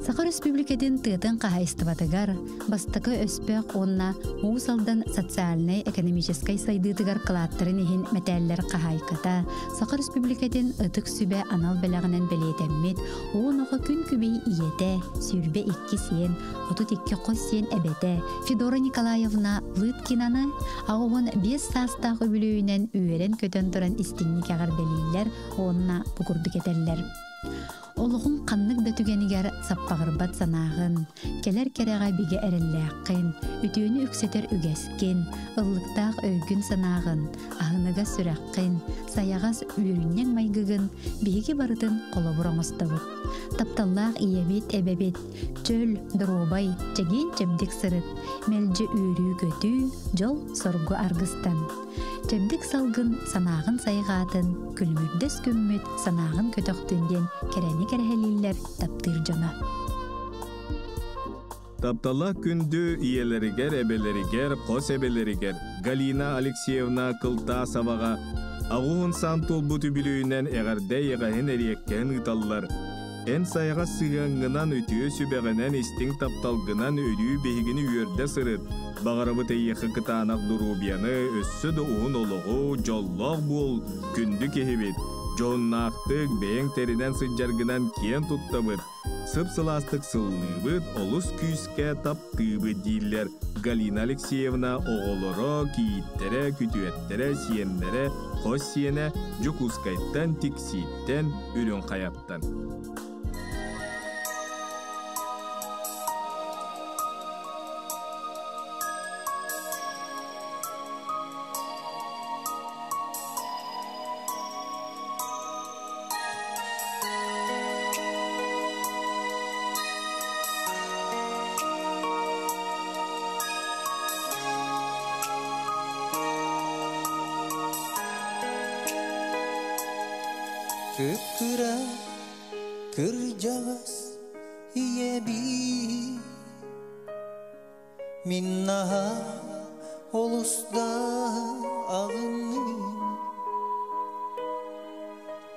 Саха Республикатын тыатын хаһаайыстыбатыгар бастакы өспөх уонна Уус Алдан социальнай-экономическай сайдыытыгар кылааттарын иһин мэтээллэр хаһаайката, Саха Республикатын Ытык Сүбэ анал бэлэҕинэн бэлиэтэммит 10 оҕо күн күбэй ийэтэ, 22 сиэн, 32 хос сиэн эбэтэ Федора Николаевна Лыткинаны 85 саастаах үбүлүөйүнэн үөрэн-көтөн туран истиҥник эҕэрдэлииллэр уонна бу курдук этэллэр. Олоҕуҥ ханнык да түгэнигэр саппаҕырбат санааҕын, кэлэр кэрэҕэ бигэ эрэллээххин, үтүөнү үксэтэр үгэскин, ыллыктаах өйгүн-санааҕын, аһыныгас сүрэххин, сайаҕас үөрүнньэҥ майгыгын биһиги барытын холобур оҥостобут. Тапталлаах ийэбит, эбэбит, чөл, доруобай, чэгиэн-чэбдик сырыт, мэлдьи үөрүү-көтүү, дьол-соргу аргыстан. Чэбдик салгын санааҕын сайҕаатын, күлүмүрдэс күммүт санааҕын көтөхтүн диэн кэрэни кэрэһэлииллэр таптыыр дьоно. Таптала күндү ийэлэригэр, эбэлэригэр, хос эбэлэригэр Галина Алексеевна Кылтаасоваҕа аҕуһун сан туолбут үбүлүөйүнэн эҕэрдэ эйэҕэһин эриэккэһин ыыталлар. Эн сайаҕас сыһыаҥҥынан, үтүө сүбэҕинэн, истиҥ тапталгынан өрүү биһигини үөрдэ сырыт. Баҕарабыт эйиэхэ кытаанах доруобуйаны, өссө да уһун олоҕу, дьоллоох буол, күндү киһибит. Дьоһуннаахтык, бэйэҥ тэринэн сылдьаргынан киэн туттабыт. Сып-сылаастык сыллыыбыт, олус күүскэ таптыыбыт дииллэр Галина Алексеевна оҕолоро, кийииттэрэ, күтүөттэрэ, сиэннэрэ, хос сиэнэ Дьокуускайтан, Тиксииттэн, Үрүҥ Хайаттан. Кып-кыра кырдьаҕас ийэбии Мин наһаа олус да аҕынным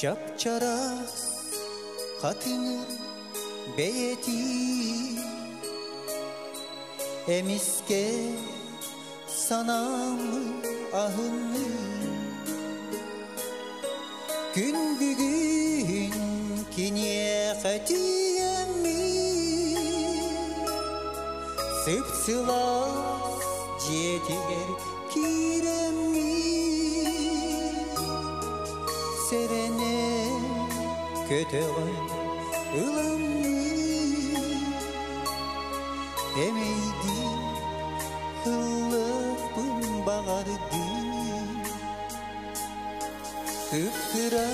Чап-чараас хатыҥыр бэйэтии Эмискэ санаам аһынным Күн бүгүн киниэхэ тиийэммин Сып-сылаас дьиэтигэр киирэммин Сэрэнэн көтөҕөн ыламмын Эмэйдии ыллыахпын баҕардым Кып-кыра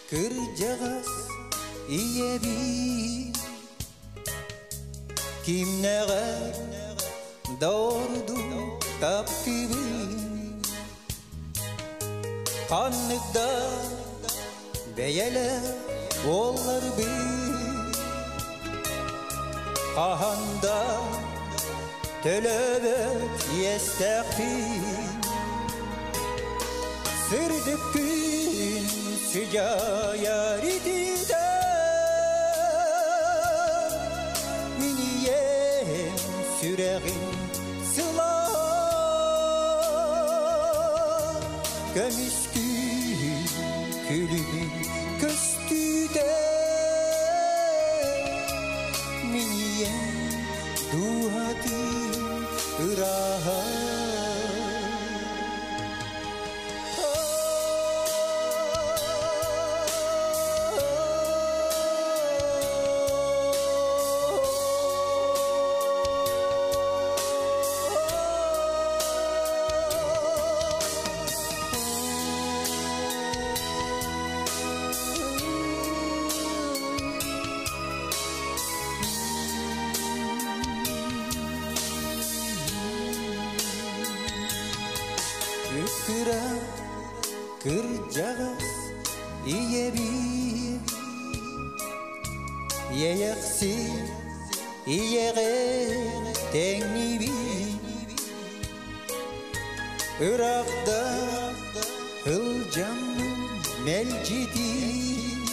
кырдьаҕас ийэбин Кимнээҕэр да ордук таптыыбын Ханнык да бэйэлээх буолларбын Хаһан да төлөөбөт иэстээхпин Сырдык күн сыдьаайар итиитэ Мин ийэм сүрэҕин сылааһа Көмүскүүр күлүгүн көстүүтэ Мин ийэм дууһатын ырааһа. Кыра кырдьаҕас ийэбиир Иэйэхси ийэҕэ тэҥнибин Ыраахта ылдьаммын мэлдьитин.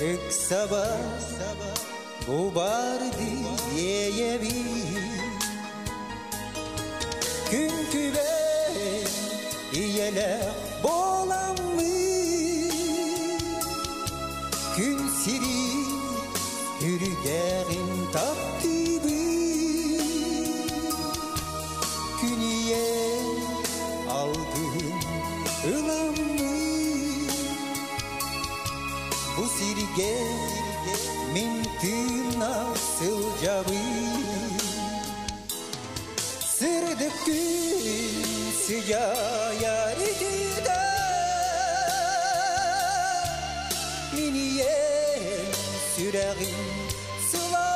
Ыксаба бу барды ееби Күн күбе иеле боламмы Күн сири үргәрин таптыбы Күние алгын ыламмы Бу сирге мин тыына сылдьабы Сырдык күн сыяяр итиде Миниен сүрәгин сыла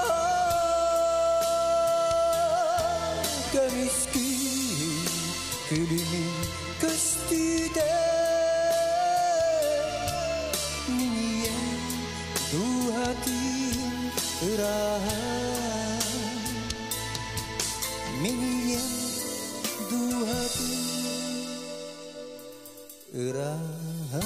Көмүс күн күлүмүн көстүдө Миниен дуһатын ыраһа Миниен дуһатын ыраһа.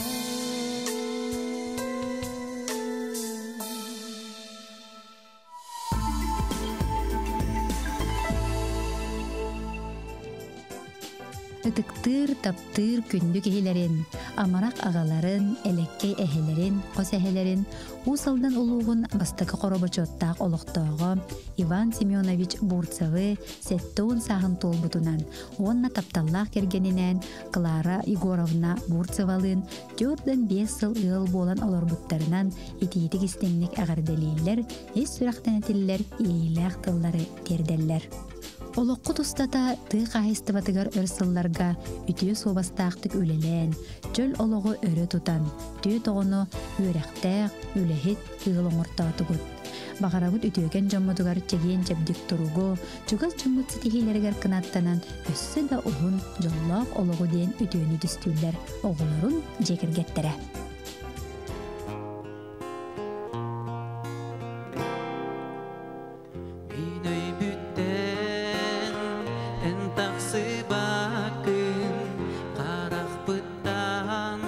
Ытыктыыр, таптыыр күндү киһилэрин, амарах аҕаларын, элеккей эһэлэрин, хос эһэлэрин, Уус Алдан улууһун бастакы хоробочуоттаах олохтооҕо Иван Семенович Бурцевы 70 сааһын туолбутунан уонна тапталлаах кэргэнинээн Клара Егоровна Бурцевалыын 45 сыл ыал буолан олорбуттарынан итиитик истиҥник эҕэрдэлииллэр, ис сүрэхтэн этиллэр иэйиилээх тыллары тиэрдэллэр. Олоххут устата тыа хаһаайыстыбатыгар өр сылларга үтүө суобастаахтык үлэлээн, чөл олоҕу өрө тутан, түөрт оҕону үөрэхтээх, үлэһит, ыал оҥортоотугут. Баҕарабыт үтүөкэн дьоммутугар чэгиэн чэбдик туругу, чугас дьоммут ситиһиилэригэр кынаттанан, өссө да уһун, дьоллоох олоҕу диэн үтүөнү түстүүллэр оҕолорун дьиэ кэргэттэрэ. Мин өйбүттэн эн тахсыбаккын харахпыттан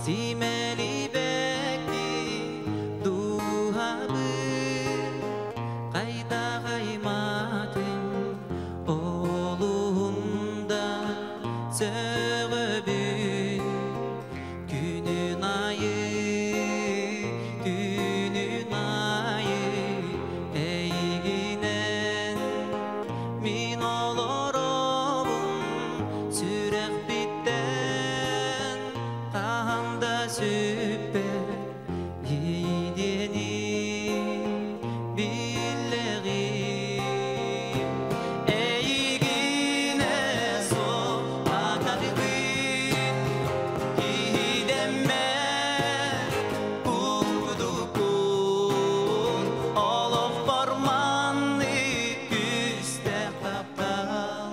симэлийбэккин дууһабын хайдах аймаатыҥ олуһун да сөҕөбүн күнүн аайы түүнүн аайы эйигинэн мин олоробун сүрэхпиттэн хаһан да сүппэт иэйии биллэҕим эйигинэ суох аҥаарбын киһи дэммэт курдукпун олохпор маннык күүстээх таптал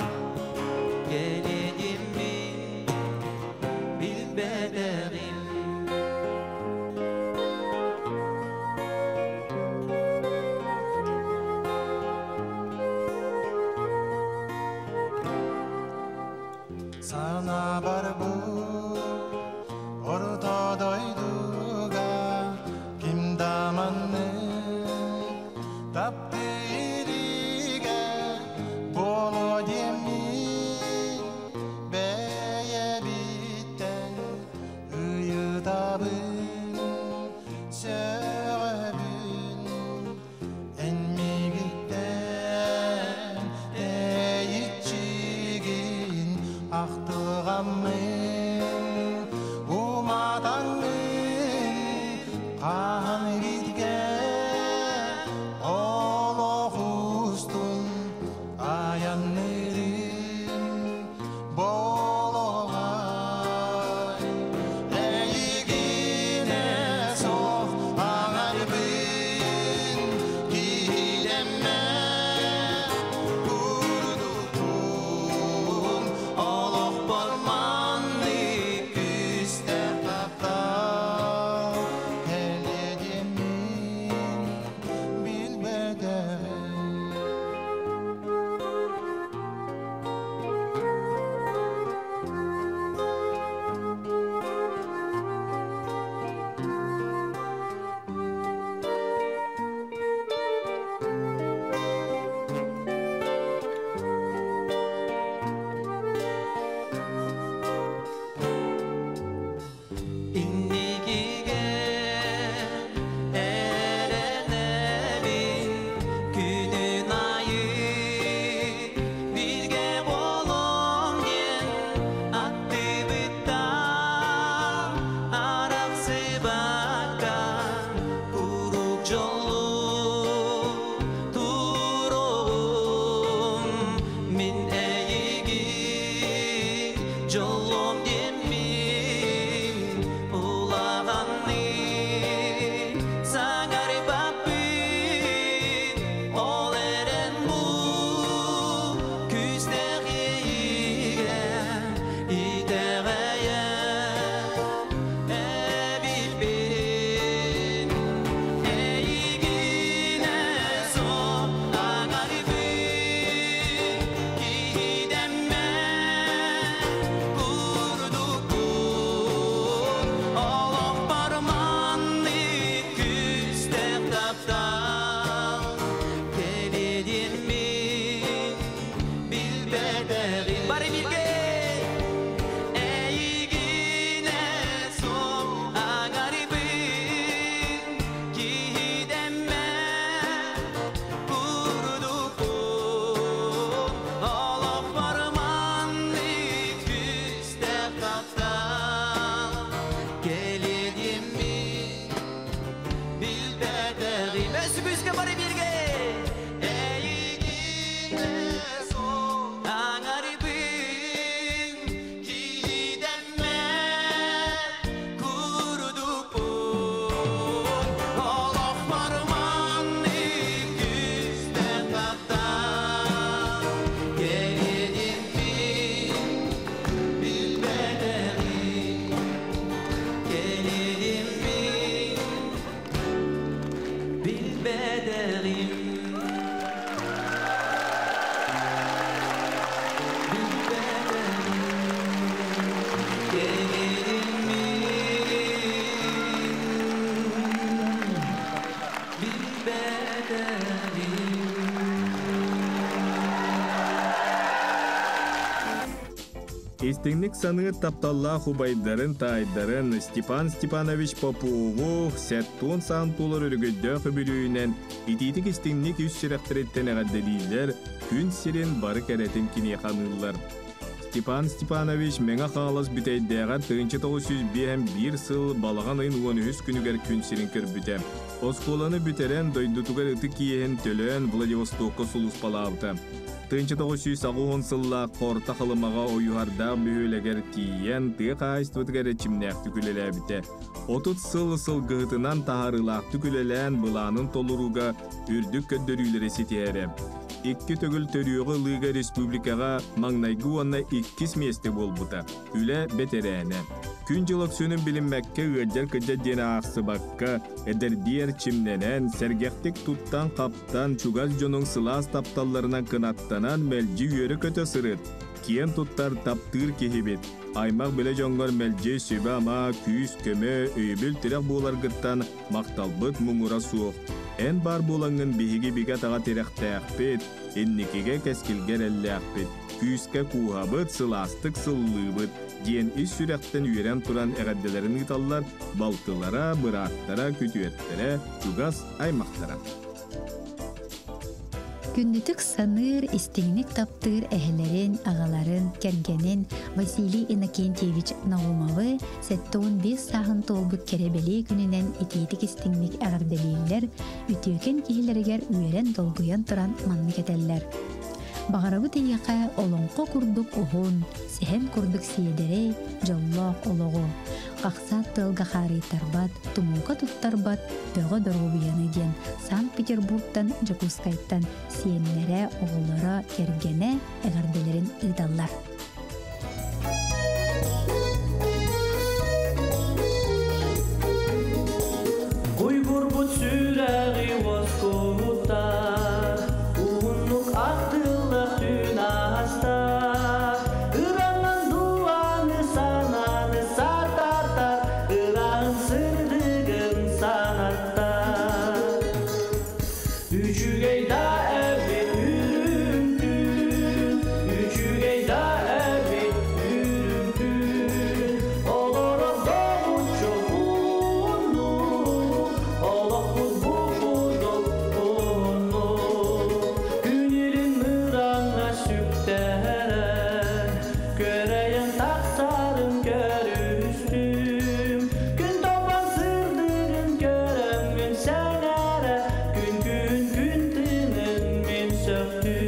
кэлиэ диэммин билбэтэҕим. Санаабар бу орто дойдуга ким да маннык таптыыр илигэ буолуо диэммин бэйэбиттэн ыйытабын сөҕөбүн эн миигиттэн тэйиччигин ахтылҕаммын уматаҥҥын хаһан бииргэ олох устун айанныырым буолуоҕай эйигинэ суох аҥаарбын киһи дэммэт курдукпун олохпор маннык күүстээх таптал кэлиэ. Билбэтэҕим Билбэтэҕим Кэлэрин мин Билбэтэҕим Истиҥник саныыр тапталлаах убайдарын, таайдарын Степан Степанович Попову сэттион саан туолар өрөгөйдөөх үбүлүөйүнэн итиитик истиҥник үс сүрэхтэриттэн эҕэрдэлииллэр, күн сирин бары кэрэтин киниэхэ аныыллар. Степан Степанович Мэҥэ Хаҥалас Бүтэйдээҕэр 1951 сыл балаҕан ыйын 13 күнүгэр күн сирин көрбүтэ. Оскуоланы бүтэрэн, дойдутугар ытык иэһин төлөөн Владивостокка сулууспалаабыта. 1980 сыллаах Орто Халымаҕа Ойуһардаах бөһүөлэгэр тиийэн тыа хаһаайыстыбатыгар эрчимнээхтик үлэлээбитэ. 30 сыл сылгыһытынан таһаарыылаахтык үлэлээн былаанын толорууга үрдүк көрдөрүүлэри ситиһэрэ. Икки төгүл төрүөҕү ылыыга республикаҕа маҥнайгы уонна иккис миэстэ буолбута. Үлэ бэтэрээнэ. Күн-дьыл өксүөнүн билиммэккэ ыалдьар-кырдьар диэни аахсыбакка, эдэрдии эрчимнэнэн, сэргэхтик туттан-хаптан, чугас дьонуҥ сылаас тапталларынан кынаттанан мэлдьи үөрэ-көтө сырыт. Киэн туттар таптыыр киһибит. Аймах-билэ дьоҥҥор мэлдьи сүбэ-ама, күүс-көмө, өйөбүл-тирэх буоларгыттан махталбыт муҥура суох. Эн баар буолаҥҥын биһиги бигэ-таҕа тирэхтээхпит, инникигэ кэскилгэ эрэллээхпит, күүскэ кууһабыт, сылаастык сыллыыбыт, диэн ис сүрэхтэн үөрэн туран эҕэрдэлэрин ыыталлар балтылара, бырааттара, күтүөттэрэ, чугас аймахтара. Күндүтүк саныыр, истиҥник таптыыр эһэлэрин, аҕаларын, кэргэнин Василий Иннокентьевич Наумовы 75 сааһын туолбут кэрэ-бэлиэ күнүнэн итиитик-истиҥник эҕэрдэлииллэр, үтүөкэн киһилэригэр үөрэн-долгуйан туран маннык этэллэр. Баҕарабыт эйиэхэ олоҥхо курдук уһун, сэһэн курдук сиэдэрэй, дьоллоох олоҕу. Хахсаат тыалга хаарыйтарбат, тумуука туттарбат бөҕө доруобуйаны диэн Санкт-Петербургтан, Дьокуускайтан сиэннэрэ, оҕолоро, кэргэнэ эҕэрдэлэрин ыыталлар. Уйгурбут сүрэҕи уоскутар, уһуннук ахтыллар түүн ааста. Ыранан дуаны санааны сататар, ыраан сырдыгын санаттар. Үчүгэй да эбит үрүҥ түүн, үчүгэй да эбит үрүҥ түүн. Олорор добуччу ууннук, олохпут бу курдук уһуннук. Күн илин мыраҥҥа сүктэрэн, күөрэйэн тахсарын көрүстүм. Күн толбон сырдыгын көрөммүн сэҥээрэ, күн күн күн тыынын мин сөхтүм.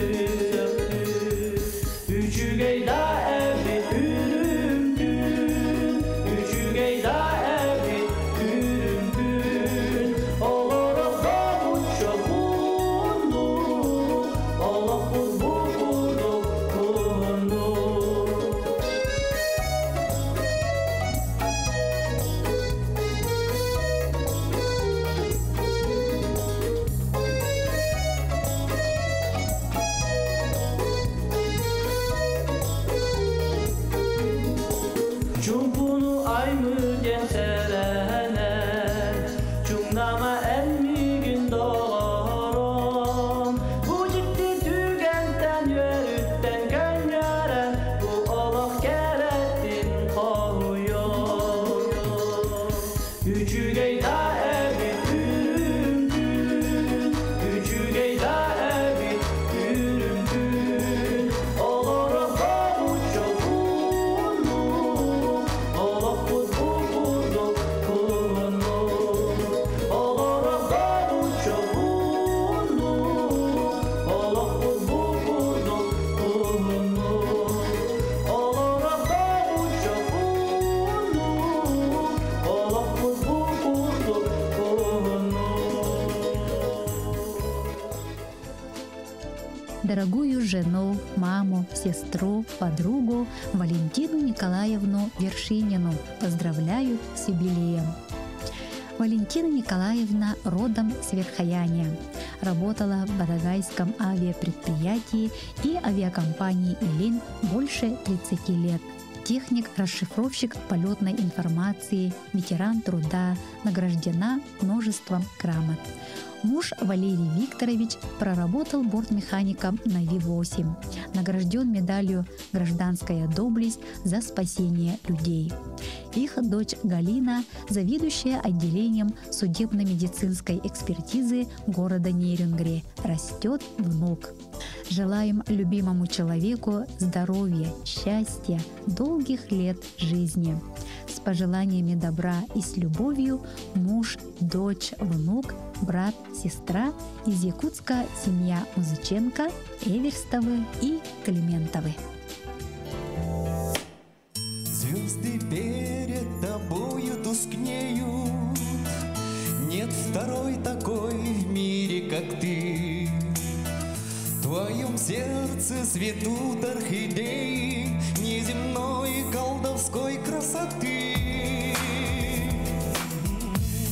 Үчүгэй да эбит үрүҥ түүн, үчүгэй да эбит үрүҥ түүн. Олорор добуччу уһуннук, олохпут бу курдук уһуннук. Чумпуну аймы диэн сэрэнэн, чуҥнама эн миигин доҕорум. Бу дьикти түгэнтэн үөрүттэн көнньөрөн, бу олох кэрэтин хоһуйуом. Үчүгэй да эбит үрүҥ түүн, үчүгэй да эбит үрүҥ түүн. Олорор добуччу уһуннук, олохпут бу курдук уһуннук. Олорор добуччу уһуннук, олохпут бу курдук уһуннук. Олорор добуччу уһуннук, олохпут бу курдук уһуннук. Дорогую жену, маму, сестру, подругу Валентину Николаевну Вершинину поздравляют с юбилеем. Валентина Николаевна родом с Верхояния. Работала в Батагайском авиапредприятии и авиакомпании «Илин» больше 30 лет. Техник-расшифровщик полетной информации, ветеран труда, награждена множеством грамот. Муж Валерий Викторович проработал бортмехаником на Ви-8. Награжден медалью «Гражданская доблесть» за спасение людей. Их дочь Галина, заведующая отделением судебно-медицинской экспертизы города Нерюнгри, растет внук. Желаем любимому человеку здоровья, счастья, долгих лет жизни. С пожеланиями добра и с любовью муж, дочь, внук, брат, сестра из Якутска семья Музыченко, Эверстовы и Климентовы. Звезды перед тобою тускнеют, Нет второй такой в мире, как ты. В твоем сердце цветут орхидеи Неземной колдовской красоты.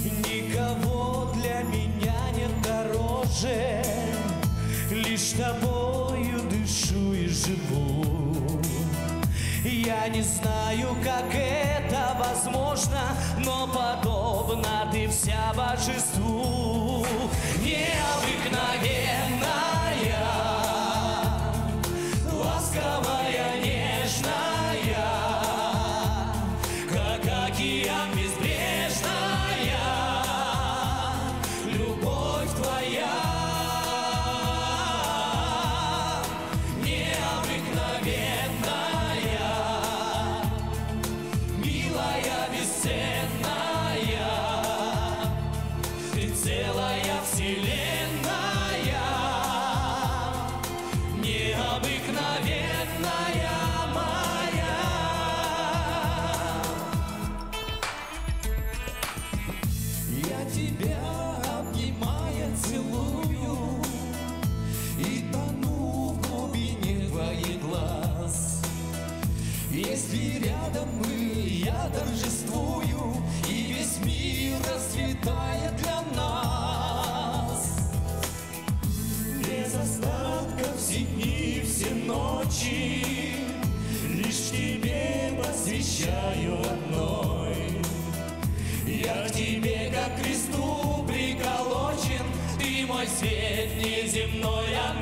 Никого для меня нет дороже, Лишь тобою дышу и живу. Я не знаю, как это возможно, но подобна ты вся божеству. Необыкновенная, ласковая, нежная, как океан безбрежная, любовь твоя. Необыкновенная, милая, бесценная, ты целая вселенная, необыкновенная моя. Я тебя, обнимая, целую И тону в глубине твоих глаз. Если рядом мы, я торжествую, И весь мир расцветает для нас. Без остатка все дни, все ночи Лишь тебе посвящаю одной. Я к тебе, как к кресту, приколочен, Ты мой свет неземной, а